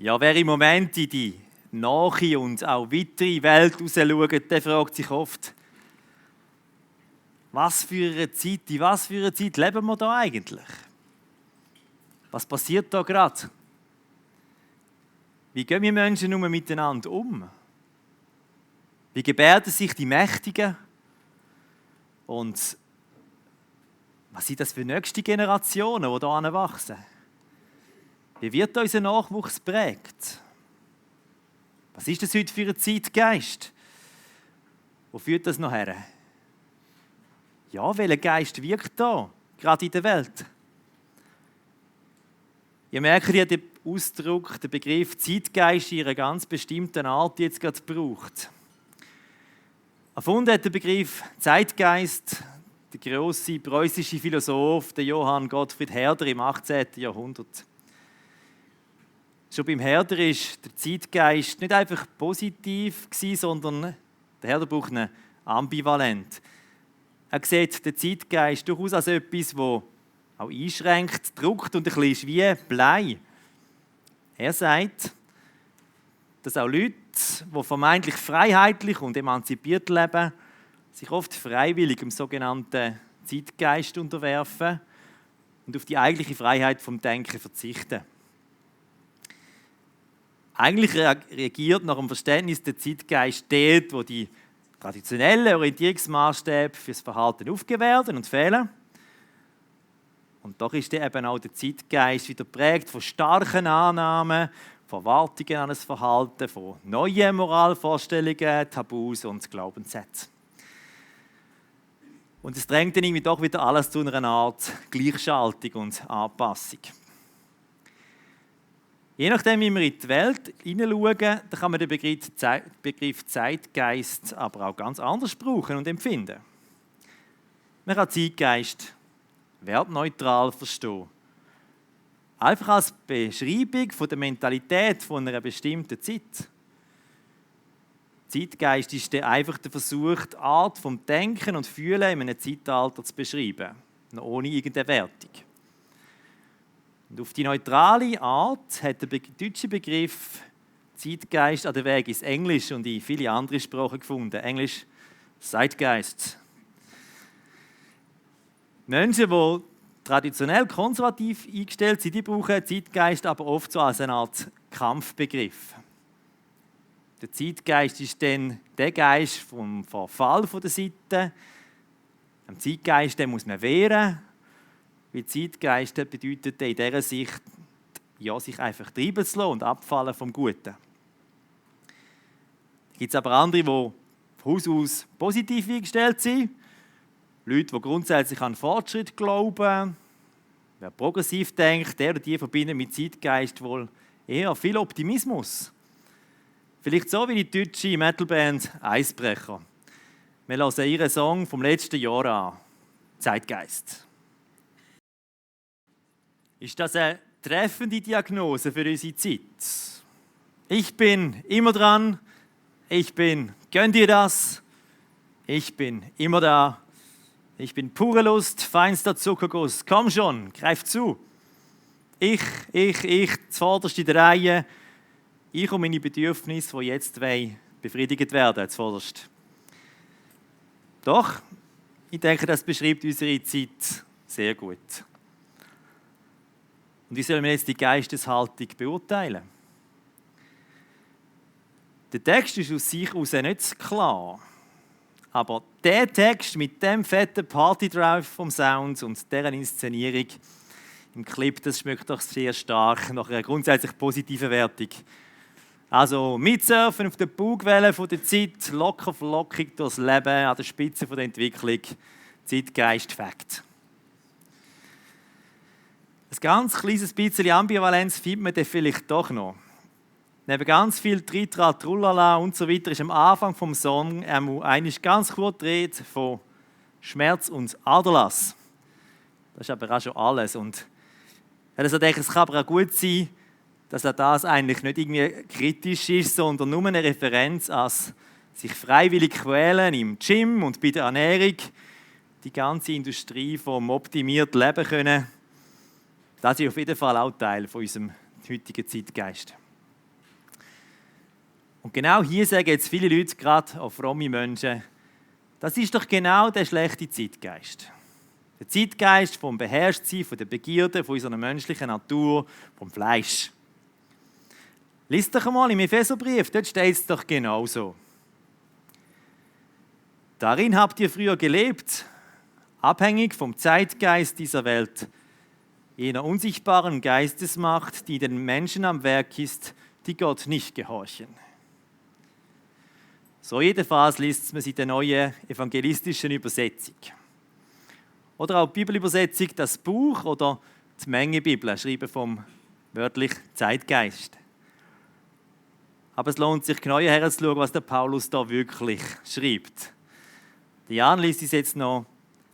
Ja, wer im Moment in die nahe und auch weitere Welt rausschaut, der fragt sich oft, in was für eine Zeit leben wir da eigentlich? Was passiert da gerade? Wie gehen wir Menschen nun miteinander um? Wie gebärden sich die Mächtigen? Und was sind das für nächste Generationen, die hier heranwachsen? Wie wird unser Nachwuchs prägt? Was ist das heute für ein Zeitgeist? Wo führt das noch her? Ja, welcher Geist wirkt da, gerade in der Welt? Ihr merkt ja den Ausdruck, den Begriff Zeitgeist in einer ganz bestimmten Art jetzt gerade gebraucht. Erfunden hat der Begriff Zeitgeist der grosse preußische Philosoph, der Johann Gottfried Herder im 18. Jahrhundert. Schon beim Herder war der Zeitgeist nicht einfach positiv, sondern der Herder braucht ihn ambivalent. Er sieht den Zeitgeist durchaus als etwas, das auch einschränkt, drückt und ein bisschen ist wie Blei. Er sagt, dass auch Leute, die vermeintlich freiheitlich und emanzipiert leben, sich oft freiwillig dem sogenannten Zeitgeist unterwerfen und auf die eigentliche Freiheit vom Denken verzichten. Eigentlich reagiert nach dem Verständnis der Zeitgeist dort, wo die traditionellen Orientierungsmaßstäbe fürs Verhalten aufgegeben werden und fehlen. Und doch ist eben auch der Zeitgeist wieder geprägt von starken Annahmen, von Erwartungen an das Verhalten, von neuen Moralvorstellungen, Tabus und Glaubenssätzen. Und es drängt dann irgendwie doch wieder alles zu einer Art Gleichschaltung und Anpassung. Je nachdem, wie wir in die Welt hineinschauen, da kann man den Begriff Zeitgeist aber auch ganz anders brauchen und empfinden. Man kann Zeitgeist wertneutral verstehen. Einfach als Beschreibung von der Mentalität von einer bestimmten Zeit. Zeitgeist ist einfach der Versuch, die Art vom Denken und Fühlen in einem Zeitalter zu beschreiben, ohne irgendeine Wertung. Und auf die neutrale Art hat der deutsche Begriff Zeitgeist an den Weg ins Englische und in viele andere Sprachen gefunden. Englisch Zeitgeist. Menschen, die traditionell konservativ eingestellt sind, die brauchen Zeitgeist aber oft so als eine Art Kampfbegriff. Der Zeitgeist ist dann der Geist vom Verfall der Seite. Am Zeitgeist den muss man wehren. Weil Zeitgeist bedeutet in dieser Sicht, ja, sich einfach treiben zu lassen und abfallen vom Guten. Es gibt aber andere, die von Haus aus positiv eingestellt sind. Leute, die grundsätzlich an Fortschritt glauben. Wer progressiv denkt, der oder die verbinden mit Zeitgeist wohl eher viel Optimismus. Vielleicht so wie die deutsche Metalband Eisbrecher. Wir hören ihren Song vom letzten Jahr an. Zeitgeist. Ist das eine treffende Diagnose für unsere Zeit? Ich bin immer dran. Gönn dir das. Ich bin immer da. Ich bin pure Lust, feinster Zuckerguss. Komm schon, greif zu. Ich, zuvorderst in der Reihe. Ich und meine Bedürfnisse, die jetzt befriedigt werden, zuvorderst. Doch, ich denke, das beschreibt unsere Zeit sehr gut. Und wie sollen wir jetzt die Geisteshaltung beurteilen? Der Text ist aus sich heraus nicht klar. Aber der Text mit dem fetten Partydrive vom Sound und deren Inszenierung im Clip, das schmeckt doch sehr stark nach einer grundsätzlich positiven Wertung. Also mitsurfen auf der Bugwelle der Zeit, locker flockig durchs Leben, an der Spitze der Entwicklung, Zeitgeist Fact. Ein ganz kleines bisschen Ambivalenz findet man dann vielleicht doch noch. Neben ganz viel Tritra, Trullala und so weiter ist am Anfang vom Song eigentlich ganz kurz die Rede von Schmerz und Aderlass. Das ist aber auch schon alles. Und also denke, es kann aber auch gut sein, dass auch das eigentlich nicht irgendwie kritisch ist, sondern nur eine Referenz als sich freiwillig quälen im Gym und bei der Ernährung, die ganze Industrie vom optimierten Leben können. Das ist auf jeden Fall auch Teil von unserem heutigen Zeitgeist. Und genau hier sagen jetzt viele Leute, gerade auch fromme Menschen, das ist doch genau der schlechte Zeitgeist. Der Zeitgeist vom Beherrschtsein, von der Begierde, von unserer menschlichen Natur, vom Fleisch. Lies doch einmal im Epheserbrief, dort steht es doch genauso. Darin habt ihr früher gelebt, abhängig vom Zeitgeist dieser Welt, jener unsichtbaren Geistesmacht, die den Menschen am Werk ist, die Gott nicht gehorchen. So jedenfalls liest man in der neuen evangelistischen Übersetzung. Oder auch die Bibelübersetzung, das Buch oder die Mengebibel, schreiben vom wörtlich Zeitgeist. Aber es lohnt sich genauer herzuschauen, was der Paulus da wirklich schreibt. Der Jan liest uns jetzt noch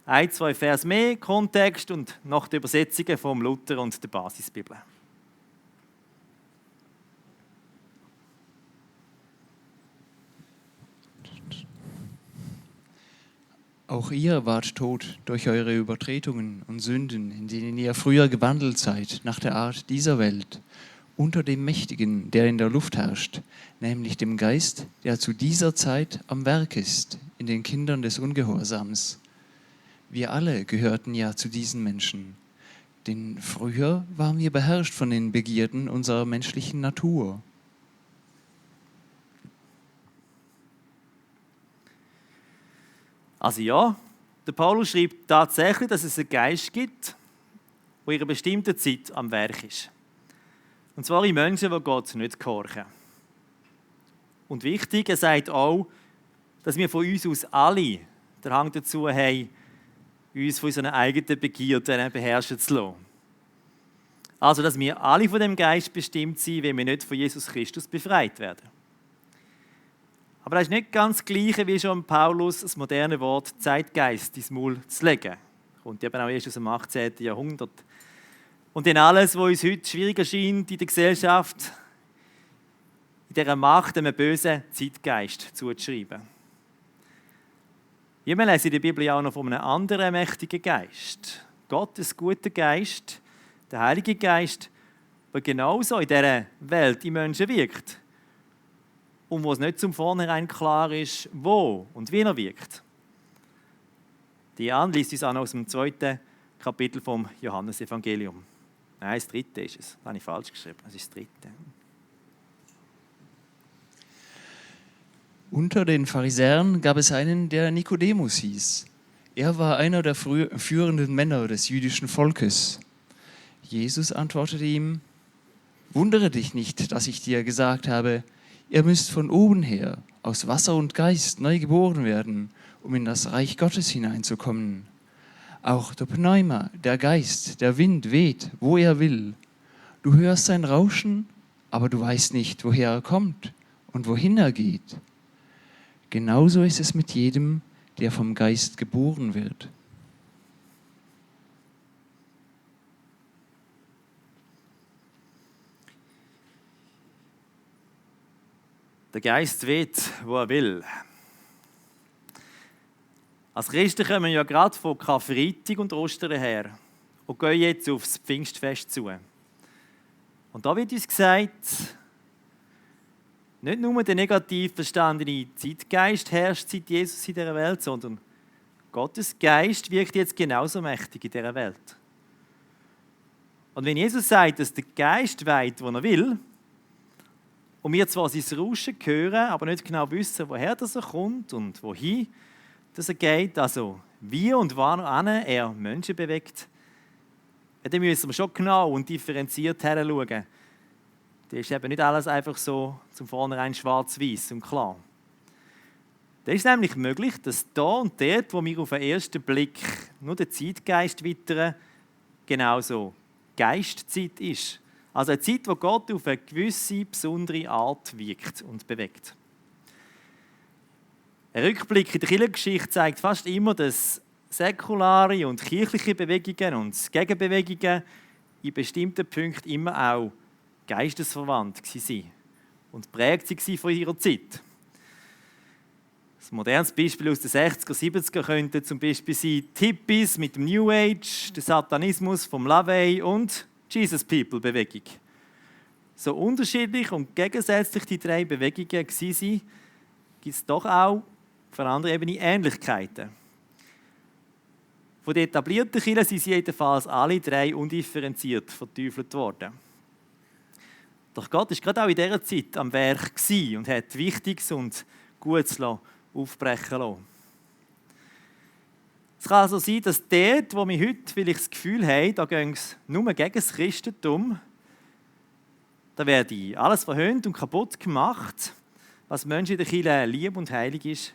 1-2 Vers mehr Kontext und noch die Übersetzungen vom Luther und der Basisbibel. Auch ihr wart tot durch eure Übertretungen und Sünden, in denen ihr früher gewandelt seid, nach der Art dieser Welt, unter dem Mächtigen, der in der Luft herrscht, nämlich dem Geist, der zu dieser Zeit am Werk ist, in den Kindern des Ungehorsams. Wir alle gehörten ja zu diesen Menschen, denn früher waren wir beherrscht von den Begierden unserer menschlichen Natur. Also ja, der Paulus schreibt tatsächlich, dass es einen Geist gibt, der in einer bestimmten Zeit am Werk ist. Und zwar in Menschen, die Gott nicht gehorchen. Und wichtig, er sagt auch, dass wir von uns aus alle den Hang dazu haben, uns von unseren eigenen Begierden beherrschen zu lassen. Also, dass wir alle von dem Geist bestimmt sind, wenn wir nicht von Jesus Christus befreit werden. Aber das ist nicht ganz das Gleiche, wie schon Paulus das moderne Wort Zeitgeist ins Maul zu legen. Kommt eben auch erst aus dem 18. Jahrhundert. Und dann alles, was uns heute schwierig erscheint in der Gesellschaft, in dieser Macht einem bösen Zeitgeist zuzuschreiben. Wir lesen in der Bibel auch noch von einem anderen mächtigen Geist. Gottes guter Geist, der Heilige Geist, der genauso in dieser Welt in Menschen wirkt. Und wo es nicht zum Vornherein klar ist, wo und wie er wirkt. Die Jan liest uns auch noch aus dem 2. Kapitel vom Johannesevangelium. Nein, das 3. ist es. Das habe ich falsch geschrieben. Das ist das 3. Unter den Pharisäern gab es einen, der Nikodemus hieß. Er war einer der führenden Männer des jüdischen Volkes. Jesus antwortete ihm: Wundere dich nicht, dass ich dir gesagt habe, ihr müsst von oben her, aus Wasser und Geist, neu geboren werden, um in das Reich Gottes hineinzukommen. Auch der Pneuma, der Geist, der Wind weht, wo er will. Du hörst sein Rauschen, aber du weißt nicht, woher er kommt und wohin er geht. Genauso ist es mit jedem, der vom Geist geboren wird. Der Geist weht, wo er will. Als Christen kommen wir ja gerade von Karfreitag und Ostern her und gehen jetzt aufs Pfingstfest zu. Und da wird uns gesagt, nicht nur der negativ verstandene Zeitgeist herrscht seit Jesus in dieser Welt, sondern Gottes Geist wirkt jetzt genauso mächtig in dieser Welt. Und wenn Jesus sagt, dass der Geist weht, wo er will, und wir zwar sein Rauschen hören, aber nicht genau wissen, woher das er kommt und wohin dass er geht, also wie und wann er Menschen bewegt, dann müssen wir schon genau und differenziert hinschauen. Das ist eben nicht alles einfach so zum Vornherein schwarz-weiß und klar. Da ist nämlich möglich, dass da und dort, wo wir auf den ersten Blick nur den Zeitgeist wittern, genauso Geistzeit ist. Also eine Zeit, wo Gott auf eine gewisse, besondere Art wirkt und bewegt. Ein Rückblick in der Kirchengeschichte zeigt fast immer, dass säkulare und kirchliche Bewegungen und Gegenbewegungen in bestimmten Punkten immer auch geistesverwandt waren und prägt von ihrer Zeit. Ein modernes Beispiel aus den 60er, 70er könnte zum Beispiel sein die Hippies mit dem New Age, der Satanismus vom LaVey und Jesus People Bewegung. So unterschiedlich und gegensätzlich die drei Bewegungen waren, gibt es doch auch auf einer anderen Ebene Ähnlichkeiten. Von den etablierten Kirchen sind sie jedenfalls alle drei undifferenziert verteufelt worden. Doch Gott war gerade auch in dieser Zeit am Werk und hat Wichtiges und Gutes aufbrechen lassen. Es kann also sein, dass dort, wo wir heute vielleicht das Gefühl haben, da gehen es nur gegen das Christentum, da werde alles verhöhnt und kaputt gemacht, was Menschen in der Kirche lieb und heilig ist.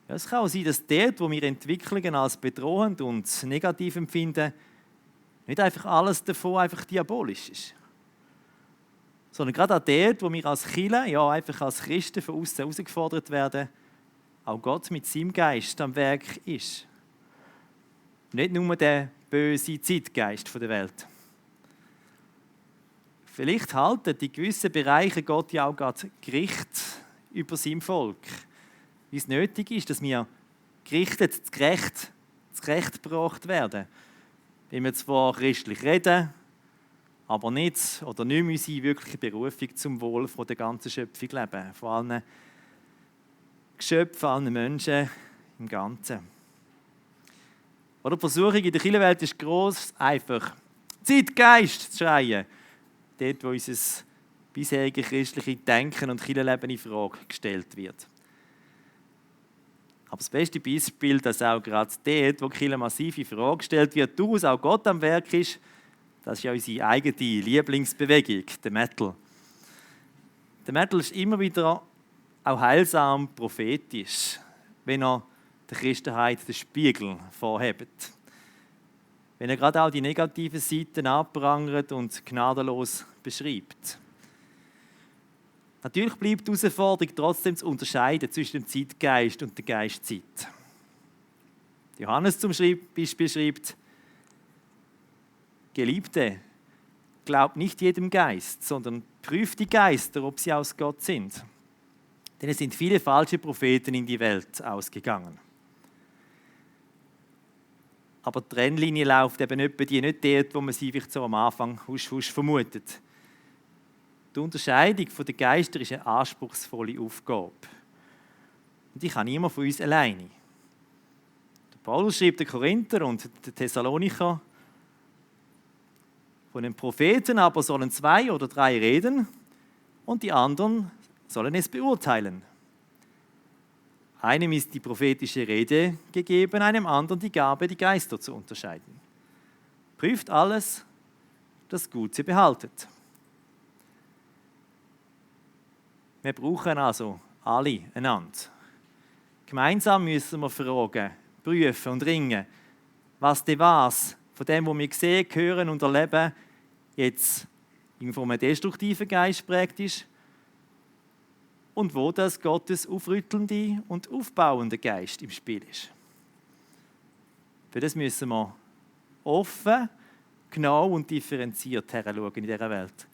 Ja, es kann auch sein, dass dort, wo wir Entwicklungen als bedrohend und negativ empfinden, nicht einfach alles davon einfach diabolisch ist. Sondern gerade auch dort, wo wir als Kirche, ja einfach als Christen von außen herausgefordert werden, auch Gott mit seinem Geist am Werk ist. Nicht nur der böse Zeitgeist der Welt. Vielleicht halten in gewissen Bereichen Gott ja auch gerade Gericht über sein Volk. Wie es nötig ist, dass wir gerichtet, zu Recht gebracht werden. Wenn wir zwar christlich reden, aber nicht oder nicht mehr unsere wirkliche Berufung zum Wohl von der ganzen Schöpfung leben. Von allen Geschöpfen, allen Menschen im Ganzen. Oder die Versuchung in der Kirchenwelt ist gross, einfach Zeitgeist zu schreien. Dort, wo unser bisheriges christliches Denken und Kirchenleben in Frage gestellt wird. Aber das beste Beispiel, dass auch gerade dort, wo die Kirche massiv in Frage gestellt wird, durchaus auch Gott am Werk ist, das ist ja unsere eigene Lieblingsbewegung, der Metal. Der Metal ist immer wieder auch heilsam prophetisch, wenn er der Christenheit den Spiegel vorhebt. Wenn er gerade auch die negativen Seiten abprangert und gnadenlos beschreibt. Natürlich bleibt die Herausforderung trotzdem zu unterscheiden zwischen dem Zeitgeist und der Geistzeit. Johannes zum Beispiel schreibt: Geliebte, glaubt nicht jedem Geist, sondern prüft die Geister, ob sie aus Gott sind. Denn es sind viele falsche Propheten in die Welt ausgegangen. Aber die Trennlinie läuft eben nicht dort, wo man sie vielleicht so am Anfang husch vermutet. Die Unterscheidung der Geister ist eine anspruchsvolle Aufgabe. Und die kann niemand von uns alleine. Der Paulus schreibt den Korinther und den Thessalonicher: Von den Propheten aber sollen 2 oder 3 reden und die anderen sollen es beurteilen. Einem ist die prophetische Rede gegeben, einem anderen die Gabe, die Geister zu unterscheiden. Prüft alles, das Gute behaltet. Wir brauchen also alle einander. Gemeinsam müssen wir fragen, prüfen und ringen, was von dem, was wir sehen, hören und erleben, jetzt von einem destruktiven Geist geprägt ist und wo das Gottes aufrüttelnde und aufbauende Geist im Spiel ist. Für das müssen wir offen, genau und differenziert heranschauen in dieser Welt.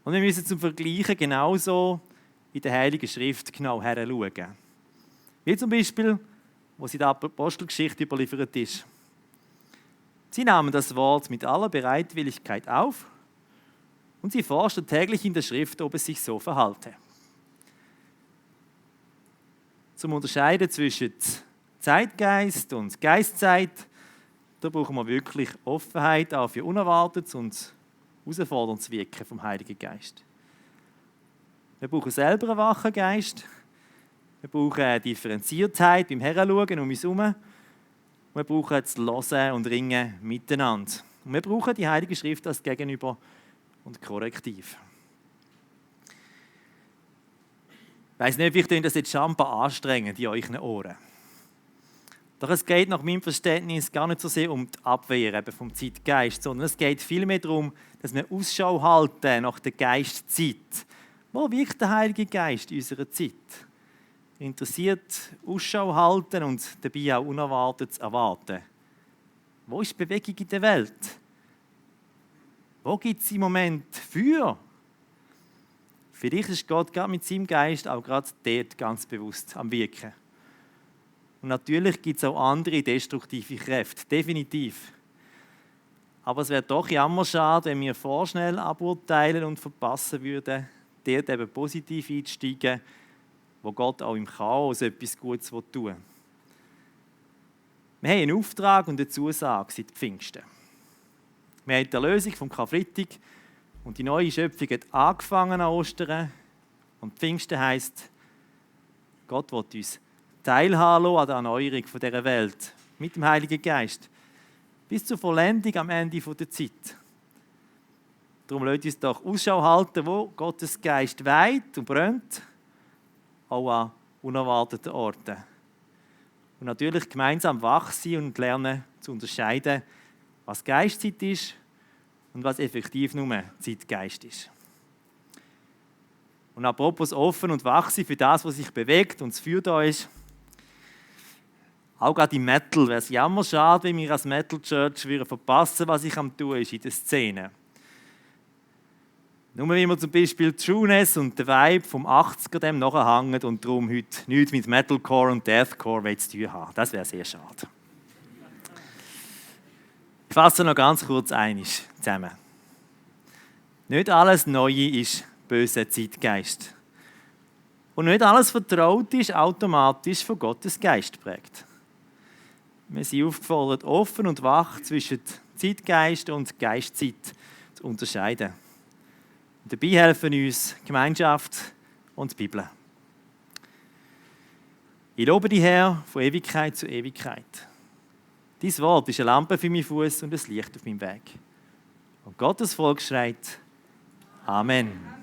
Und wir müssen zum Vergleichen genauso in der Heiligen Schrift genau heranschauen. Wie zum Beispiel, wo sie in der Apostelgeschichte überliefert ist. Sie nahmen das Wort mit aller Bereitwilligkeit auf und sie forschten täglich in der Schrift, ob es sich so verhalte. Zum Unterscheiden zwischen Zeitgeist und Geistzeit, da brauchen wir wirklich Offenheit auch für Unerwartetes und herausforderndes Wirken vom Heiligen Geist. Wir brauchen selber einen wachen Geist, wir brauchen eine Differenziertheit beim Heranschauen um uns herum, wir brauchen das Hören und Ringen miteinander. Und wir brauchen die Heilige Schrift als Gegenüber und Korrektiv. Ich weiss nicht, vielleicht das jetzt scheinbar anstrengend in euren Ohren. Doch es geht nach meinem Verständnis gar nicht so sehr um die Abwehr eben vom Zeitgeist, sondern es geht vielmehr darum, dass wir Ausschau halten nach der Geistzeit. Wo wirkt der Heilige Geist in unserer Zeit? Interessiert Ausschau halten und dabei auch Unerwartetes erwarten. Wo ist die Bewegung in der Welt? Wo gibt es im Moment für? Vielleicht ist Gott gerade mit seinem Geist auch gerade dort ganz bewusst am Wirken. Und natürlich gibt es auch andere destruktive Kräfte, definitiv. Aber es wäre doch jammerschade, wenn wir vorschnell aburteilen und verpassen würden, dort eben positiv einzusteigen, wo Gott auch im Chaos etwas Gutes tun will. Wir haben einen Auftrag und eine Zusage seit Pfingsten. Wir haben die Erlösung vom Karfreitag und die neue Schöpfung hat angefangen an Ostern. Und Pfingsten heisst, Gott will uns teilhaben lassen an der Erneuerung dieser Welt mit dem Heiligen Geist. Bis zur Vollendung am Ende der Zeit. Darum lasst uns doch Ausschau halten, wo Gottes Geist weht und brennt, auch an unerwarteten Orten. Und natürlich gemeinsam wach sein und lernen zu unterscheiden, was Geistzeit ist und was effektiv nur Zeitgeist ist. Und apropos offen und wach sein für das, was sich bewegt und das Feuer da ist, auch gerade im Metal wäre es jammerschade, wenn wir als Metal Church verpassen, was ich am tun ist in der Szene. Nur wie wir zum Beispiel die Trueness und den Vibe vom 80er dem nachhängen und darum heute nichts mit Metalcore und Deathcore zu tun haben. Das wäre sehr schade. Ich fasse noch ganz kurz einiges zusammen. Nicht alles Neue ist böser Zeitgeist. Und nicht alles Vertraute ist automatisch von Gottes Geist geprägt. Wir sind aufgefordert, offen und wach zwischen Zeitgeist und Geistzeit zu unterscheiden. Und dabei helfen uns Gemeinschaft und die Bibel. Ich lobe dich, Herr, von Ewigkeit zu Ewigkeit. Dein Wort ist eine Lampe für meinen Fuß und ein Licht auf meinem Weg. Und Gottes Volk schreit: Amen.